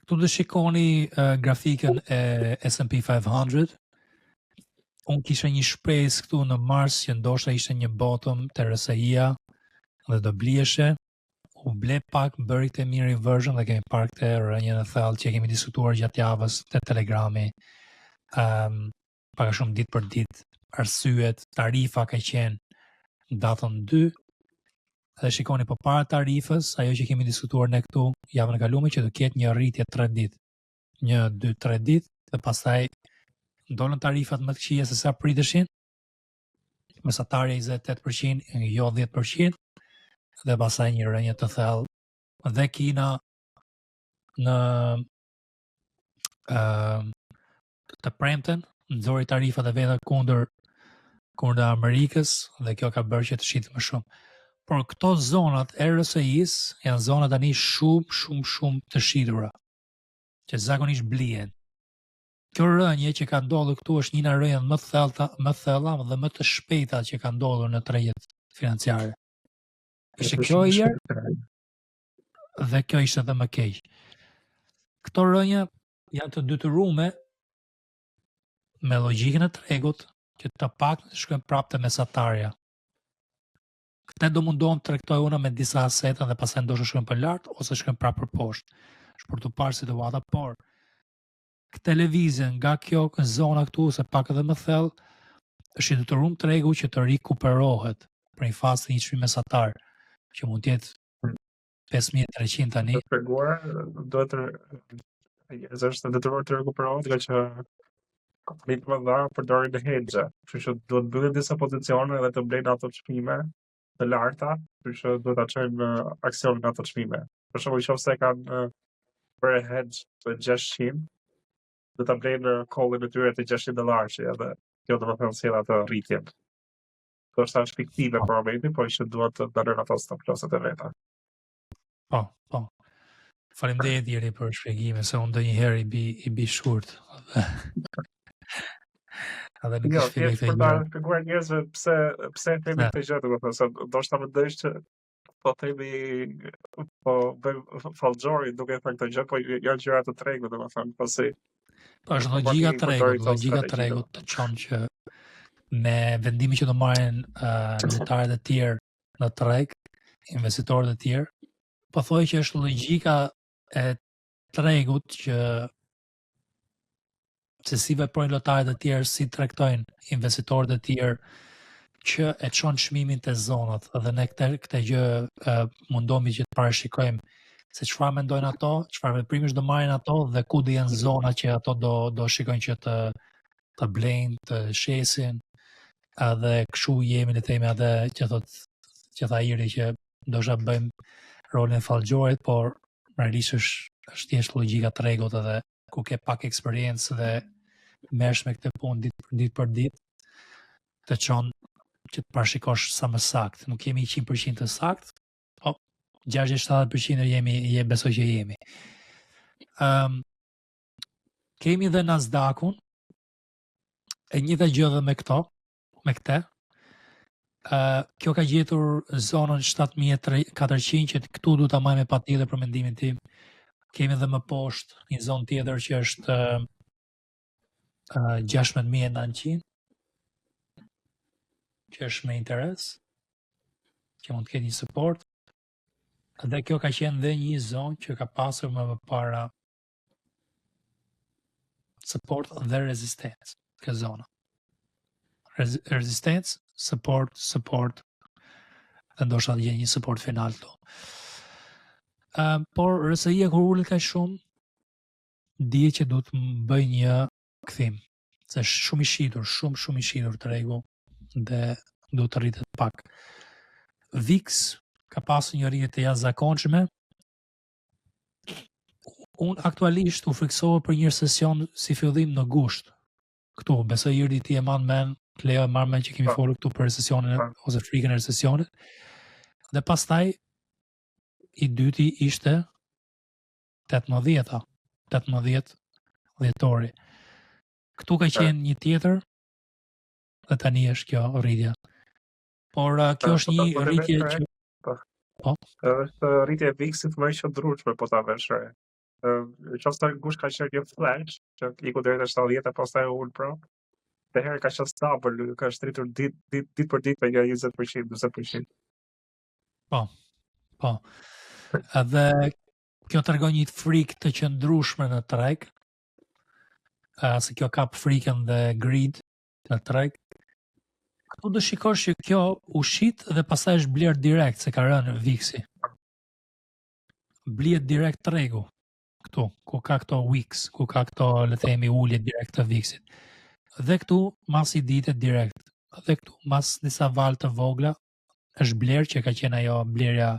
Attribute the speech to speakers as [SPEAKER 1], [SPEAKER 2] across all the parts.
[SPEAKER 1] Këtu do shikoni uh, grafikën e S&P 500. Unë kisha një shpresë këtu në mars që ndoshta ishte një bottom te RSI-a dhe do bliheshe. U ble pak, bëri këtë mean reversion dhe kemi parë këtë rënien e thellë që kemi diskutuar gjatë javës te Telegrami. Um, pak a shumë ditë për ditë, arsyet, tarifa ka qenë datën 2, dhe shikoni po para tarifës, ajo që kemi diskutuar ne këtu javën e kaluar që do ketë një rritje 3 ditë. 1 2 3 ditë dhe pastaj dolën tarifat më të këqija se sa priteshin. Mesatarja 28%, jo 10% dhe pastaj një rënje të thellë dhe Kina në ë të premten nxori tarifat e veta kundër kundër Amerikës dhe kjo ka bërë që të shitet më shumë. Por këto zonat e RSI-s janë zona tani shumë shumë shumë të shitura, që zakonisht blihen. Kjo rënje që ka ndodhur këtu është një nga rënjet më të thella, më thella dhe më të shpejta që ka ndodhur në tregjet financiare. Ishte kjo herë dhe kjo ishte edhe më keq. Këto rënje janë të detyrume me logjikën e tregut që të pak të shkojnë prapë te mesatarja. Këtë do mundohem të tregtoj unë me disa aseta dhe pastaj ndoshta shkojnë për lart ose shkojnë prapë për poshtë. Është për të parë situata, por këtë lëvizje nga kjo zona këtu ose pak edhe më thellë është i detyruar tregu që të rikuperohet për një fazë të një çmim mesatar që mund të jetë 5300 tani.
[SPEAKER 2] Të treguar, duhet të njerëz është detyruar të rikuperohet nga që kompanitë më mëdha përdorin hedge, kështu që duhet mbyllin disa pozicione dhe të blejnë ato çmime të larta, kështu që duhet ta çojnë aksionin në ato çmime. Për shembull, nëse kanë bërë hedge të 600, do ta blejnë call-in e tyre të 600 dollarësh edhe kjo do të thonë sjell atë rritjen. Do është është fiktive për momentin, por që duhet të dalën ato stop loss-et e veta.
[SPEAKER 1] Po, po. Faleminderit Jeri për shpjegimin se unë ndonjëherë i bi i bi shkurt. Edhe nuk
[SPEAKER 2] Jo,
[SPEAKER 1] i shpjegoj
[SPEAKER 2] thjesht
[SPEAKER 1] këtë
[SPEAKER 2] për ta
[SPEAKER 1] gjë.
[SPEAKER 2] shpjeguar njerëzve pse pse e themi
[SPEAKER 1] Se.
[SPEAKER 2] këtë gjë, domethënë se ndoshta mendojsh që po themi po bëjmë fallxhori duke thënë këtë gjë, po janë gjëra të tregut, domethënë, pasi
[SPEAKER 1] Po është
[SPEAKER 2] kompani
[SPEAKER 1] logjika
[SPEAKER 2] përdori
[SPEAKER 1] tregut,
[SPEAKER 2] këto
[SPEAKER 1] logjika
[SPEAKER 2] strategji,
[SPEAKER 1] tregut të çon që me vendimin që do marrin uh, lojtarët e tjerë në treg, investitorët e tjerë, po thoj që është logjika e tregut që se si veprojnë lojtarët e tjerë, si tregtojnë investitorët e tjerë, që e çon çmimin te zonat dhe ne këtë këtë gjë uh, mundohemi që të parashikojmë se çfarë mendojnë ato, çfarë veprimesh do marrin ato dhe ku do jenë zona që ato do do shikojnë që të të blejnë, të shesin, edhe kështu jemi le të themi atë që thot që tha Iri që ndoshta bëjmë rolin e fallxhorit, por realisht është është thjesht logjika tregut edhe ku ke pak eksperiencë dhe merresh me këtë punë ditë për ditë për ditë, të çon që të parashikosh sa më saktë. Nuk jemi 100% të saktë, po 60-70% jemi, je besoj që jemi. Um, kemi dhe Nasdaqun, e njëjta gjë dhe me këto, me këtë. Uh, kjo ka gjetur zonën 7400 që këtu duhet ta marrë me patjetër për mendimin tim. Kemi dhe më poshtë një zonë tjetër që është uh, 16900 që është me interes, që mund të ketë një support. Dhe kjo ka qenë dhe një zonë që ka pasur më përpara support dhe rezistencë, kjo zona. Rez rezistencë, support, support, dhe ndoshta të gjejë një support final këtu. Uh, por RSI-ja kur ulet kaq shumë, dihet që duhet të bëj një kthim, se është shumë i shitur, shumë shumë i shitur tregu dhe duhet të rritet pak. VIX ka pasur një rritje të jashtëzakonshme. Unë aktualisht u friksova për një recesion si fillim në gusht. Këtu, besoj Irdi ti e mban mend, Kleo e marr mend që kemi folur këtu për recesionin ose frikën e recesionit. Dhe pastaj i dyti ishte 18-a, 18 dhjetori. Këtu ka qenë një tjetër dhe tani është kjo rritja. Por uh, kjo është
[SPEAKER 2] po
[SPEAKER 1] një
[SPEAKER 2] po ta
[SPEAKER 1] rritje
[SPEAKER 2] vesh re,
[SPEAKER 1] që
[SPEAKER 2] po.
[SPEAKER 1] Po.
[SPEAKER 2] Është rritja e VIX-it më e qëndrueshme po ta vesh re. Në qoftë se gusht ka qenë një flash, që iku deri te 70 e pastaj u ul prapë. Këtë herë ka qenë stabil, ka është rritur ditë ditë ditë për ditë me një 20%, 40%.
[SPEAKER 1] Po. Po. Edhe kjo tregon një frikë të qëndrueshme në treg. Uh, se kjo kap frikën dhe greed në treg. Këtu do shikosh që kjo u shit dhe pastaj është bler direkt se ka rënë VIX-i. Blihet direkt tregu këtu, ku ka këto wicks, ku ka këto, le të themi, ulje direkt të VIX-it. Dhe këtu mas i dite direkt. Dhe këtu mas disa valë të vogla është bler që ka qenë ajo blerja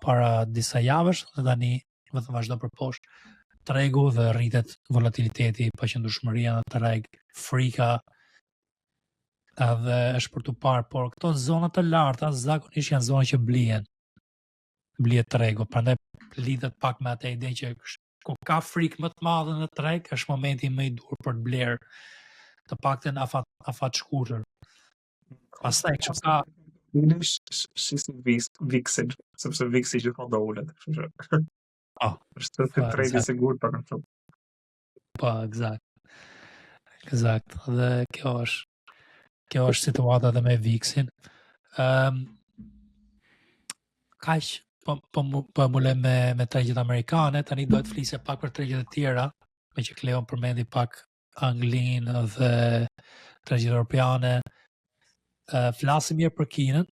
[SPEAKER 1] para disa javësh dhe tani vetëm vazhdon për poshtë tregu dhe rritet volatiliteti, paqëndrueshmëria në treg, frika edhe është për të parë, por këto zona të larta zakonisht janë zona që blihen. Blihet tregu, prandaj lidhet pak me atë ide që ku ka frikë më të madhe në treg, është momenti më i duhur për të blerë të paktën afat afat shkurtër. Pastaj që ka
[SPEAKER 2] Unë shisni VIX-in, sepse VIX-i gjithmonë do ulet, kështu që.
[SPEAKER 1] Po.
[SPEAKER 2] Është si trade i sigurt pak a shumë.
[SPEAKER 1] Po, eksakt. Eksakt. Dhe kjo është kjo është situata edhe me VIX-in. Ëm um, kaq po po po mbulojmë me me tregjet amerikane, tani do të flisja pak për tregjet e tjera, meqë Kleon përmendi pak Anglinë dhe tregjet europiane. Uh, flasim mirë për Kinën.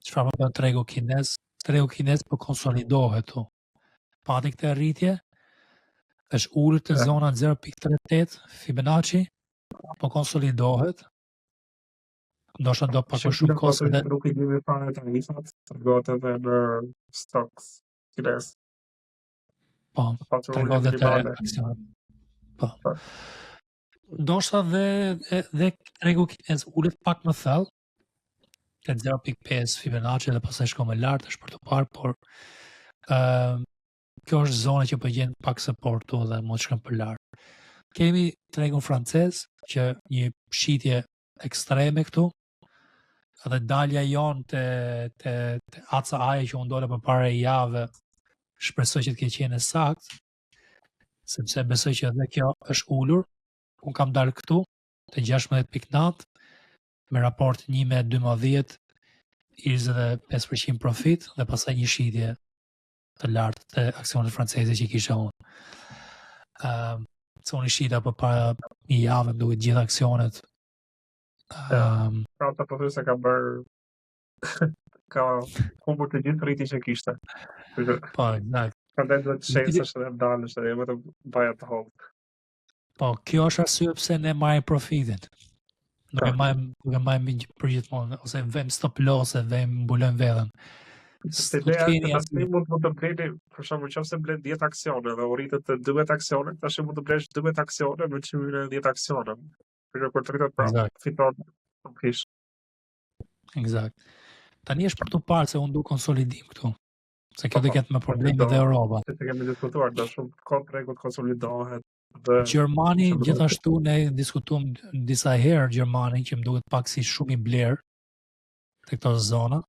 [SPEAKER 1] Çfarë po bën tregu kinez? Tregu kinez po konsolidohet tu. Pati këtë rritje, është ulur te zona 0.38 Fibonacci, po konsolidohet. Ndoshta do pak më shumë
[SPEAKER 2] kohë se nuk i kemi fare tarifat, tregohet edhe në stocks kinez.
[SPEAKER 1] Po, tregohet edhe te aksionet. Po. po. Ndoshta dhe dhe tregu kinez ulet pak më thellë, te 0.5 Fibonacci dhe pastaj shkon më lart është për të parë, por ë uh, kjo është zona që po gjen pak support këtu dhe mund të shkon për lart. Kemi tregun francez që një shitje ekstreme këtu, dhe dalja jonë te, te, te ACA që unë dola përpara një jave, shpresoj që të ketë qenë e saktë, sepse besoj që edhe kjo është ulur. Unë kam dalë këtu te 16.9 me raport 1 me 12 25% profit dhe pastaj një shitje të lartë të aksionet franceze që kisha unë. Ëm, uh, se unë i shita për para një jave, më duket gjithë aksionet.
[SPEAKER 2] Ëm, um, pra të po se ka bër ka humbur të gjithë rritjen që kishte.
[SPEAKER 1] Po, eksakt.
[SPEAKER 2] Prandaj duhet të shesësh edhe të dalësh edhe jo vetëm buy and hold.
[SPEAKER 1] Po, kjo është arsye pse ne marrim profitin. Nuk e po. marrim, nuk e marrim për gjithmonë ose vëmë stop loss e vëmë mbulojmë
[SPEAKER 2] veten. Se ideja është që tani mund mund të bleni, për shembull, nëse blen 10 aksione dhe u rritet te 12 aksione, tash mund të blesh 12 aksione me çmimin e 10 aksioneve. Për kur të rritet prapë, fiton
[SPEAKER 1] shumëfish. Eksakt. Tani është për të parë se unë du konsolidim këtu. Se kjo do po, ketë më probleme dhe Europa.
[SPEAKER 2] Se kemi diskutuar, do shumë kohë tregu të konsolidohet
[SPEAKER 1] dhe Gjermani gjithashtu ne diskutuam disa herë Gjermani që më duket pak si shumë i bler te këto zona.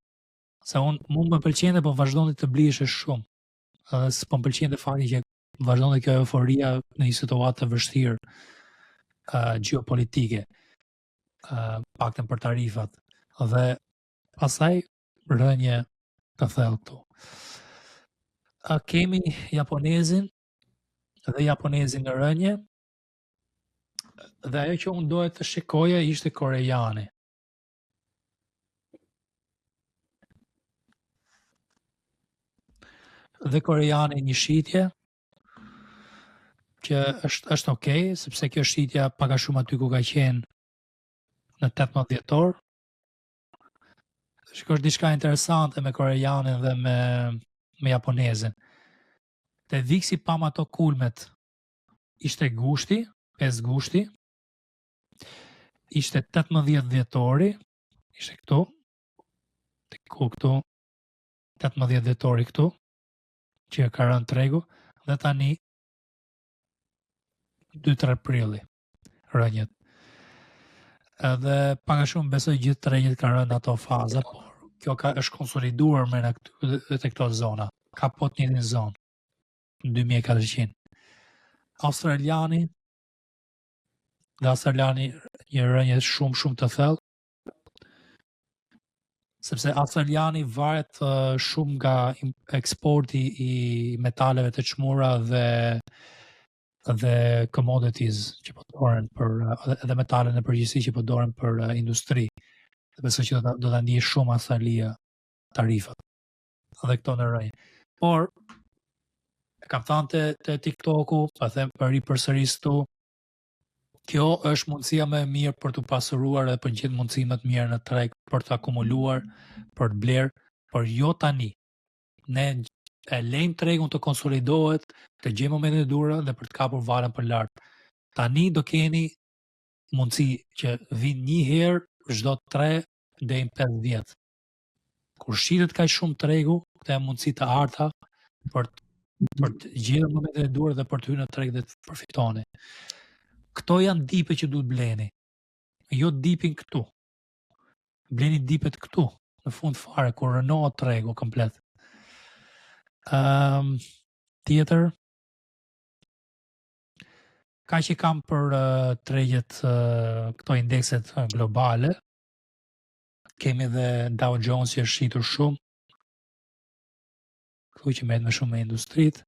[SPEAKER 1] Se unë mund më pëlqente, po vazhdonte të bliheshe shumë. Edhe s'po më pëlqente fakti që vazhdonte kjo euforia në një situatë të vështirë uh, gjeopolitike, uh, paktën për tarifat. Dhe pastaj rënie të thellë këtu. A kemi japonezin dhe japonezin në rënie dhe ajo që unë doja të shikoja ishte koreani. Dhe koreani një shitje që është është okay, sepse kjo shitja pak a shumë aty ku ka qenë në 18 dhjetor, Shiko është diçka interesante me koreanin dhe me me japonezin. Te VIX-i pam ato kulmet. Ishte gushti, 5 gushti. Ishte 18 dhjetori, ishte këtu. Te ku këtu? 18 dhjetori këtu që ka rënë tregu dhe tani 2-3 prilli rënjet. Edhe pak a shumë besoj gjithë tregjet kanë rënë ato faza, por kjo ka është konsoliduar më në këtu te këto zona. Ka po të njëjtin zonë. 2400. Australiani dhe australiani një rënje shumë shumë të thellë, sepse australiani varet shumë nga eksporti i metaleve të çmuara dhe commodities që përdoren për edhe metale në përgjithësi që përdoren për industri. Dhe besoj që do ta ndjej shumë Australia tarifat dhe këto në rënje. Por e kam thënë te TikToku, pa them për ripërsëris këtu, kjo është mundësia më e mirë për të pasuruar dhe për gjithë mundësinë më të mirë në treg, për të akumuluar, për të blerë, por jo tani. Ne e lejmë tregun të konsolidohet, të gjejmë momentin e duhur dhe për të kapur valën për lart. Tani do keni mundësi që vinë një herë çdo 3 deri në 5 vjet. Kur shitet kaq shumë tregu, këto janë mundësi të arta për të gjetur momentin e duhur dhe për të hyrë në treg dhe të përfitoni. Këto janë dipe që duhet bleni. Jo dipin këtu. Bleni dipet këtu, në fund fare, kur rënohet tregu komplet. Tjetër, ka që kam për tregjet, këto indekset globale. Kemi dhe Dow Jones që është shitur shumë. Këtu që merret më shumë me industrit.